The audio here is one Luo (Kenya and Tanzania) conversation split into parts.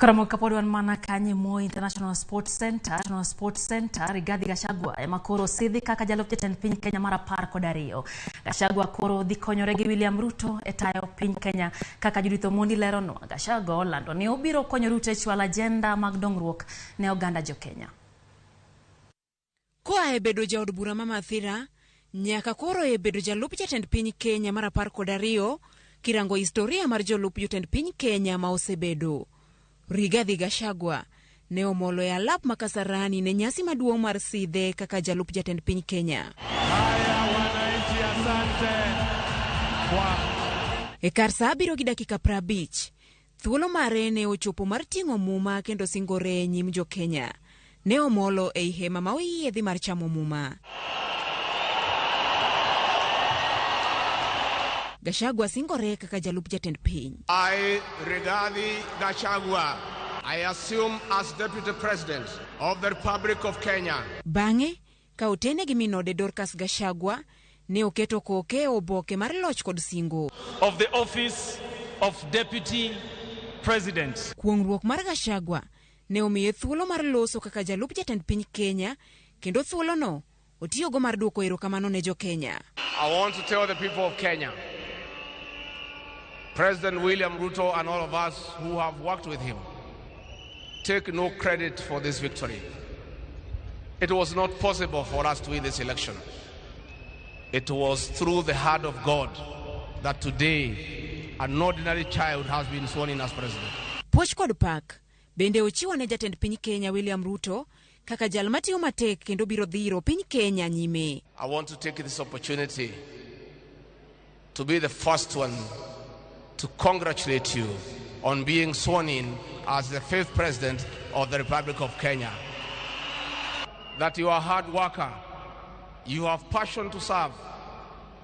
Karamogi kapod wan mana kanye Moi International Sports Center, National Sports Center, Rigathi Gachagua ema koro osidhi kaka jalup jatend piny Kenya mar 12. Gachagua koro dhi konyore gi William Ruto e tayo piny Kenya kaka Judith Omondi leronwa. Gachagua olando ni obiro konyo Ruto e chwalo ajenda mag dongruok ne oganda jo Kenya. Koa e bedo jaod bura ma Mathira nyaka koro e bedo jalup jatend piny Kenya mar 12 kirango historia mar jolup jotend piny Kenya ma osebedo. Rigathi Gachagua ne omolo e alap ma Kasarani ne nyasi maduong' mar sidhe kaka jalup jatend piny Kenya. Haya wananchi, asante kwa E kar saa 7 gi dakika 50, thuolo mare ne ochopo mar ting'o muma kendo singore e nyim jo Kenya. Ne omolo ei hema ma oyiedhi mar chamo muma. Gachagua singore kaka jalup jatend piny. I, Rigathi Gachagua, I assume as Deputy President of the Republic of Kenya. Bang'e, ka otene gi min ode Dorcas Gachagua, ne oketo koke e oboke mar loch kod singo. Of the office of Deputy President. Kuong'ruok mar Gachagua ne omiye thuolo mar loso kaka jalup jatend piny Kenya kendo thuolono otiyogo mar duoko erokamano ne jo Kenya. I want to tell the people of Kenya, President William Ruto and all of us who have worked with him, take no credit for this victory. It was not possible for us to win this election. It was through the hand of God that today an ordinary child has been sworn in as president. Puoch kod pak bende ochiwo ne jatend piny Kenya William Ruto kaka jal matiyo matek kendo biro dhiro piny Kenya nyime. I want to take this opportunity to be the first one to congratulate you on being sworn in as the 5th president of the Republic of Kenya. That you are a hard worker, you have passion to serve,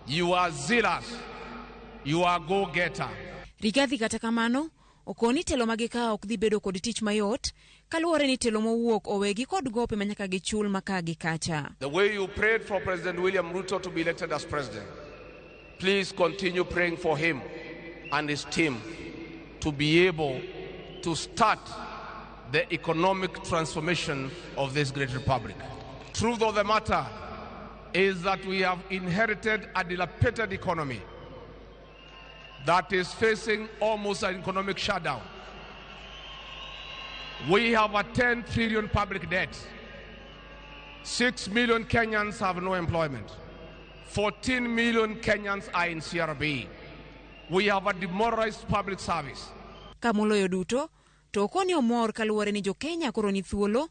you are zealous, you are go-getter. Rigathi kata kamano, okoni telo ma gikawo ok dhi bedo kod tich mayot kaluwore ni telo mowuok owegi kod gope ma nyaka gichul maka gi kacha. The way you prayed for President William Ruto to be elected as president, please continue praying for him and his team to be able to start the economic transformation of this great republic. Truth of the matter is that we have inherited a dilapidated economy that is facing almost an economic shutdown. We have a 10 trillion public debt. 6 million Kenyans have no employment. 14 million Kenyans are in CRB. We have a demoralized public service. Ka moloyo duto, to okoni omor kaluwore ni jo Kenya koro ni thuolo,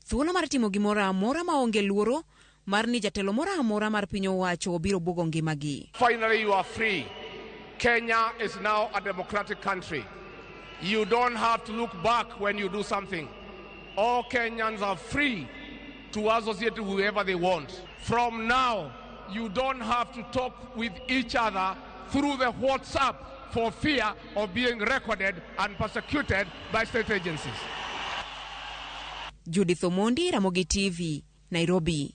thuolo mar timo gimoro amora maonge luoro mar ni jatelo moro amora mar piny owacho biro buogo ngimagi. Finally, you are free. Kenya is now a democratic country. You don't have to look back when you do something. All Kenyans are free to associate with whoever they want. From now, you don't have to talk with each other through the WhatsApp for fear of being recorded and persecuted by state agencies. Judith Omondi, Ramogi TV, Nairobi.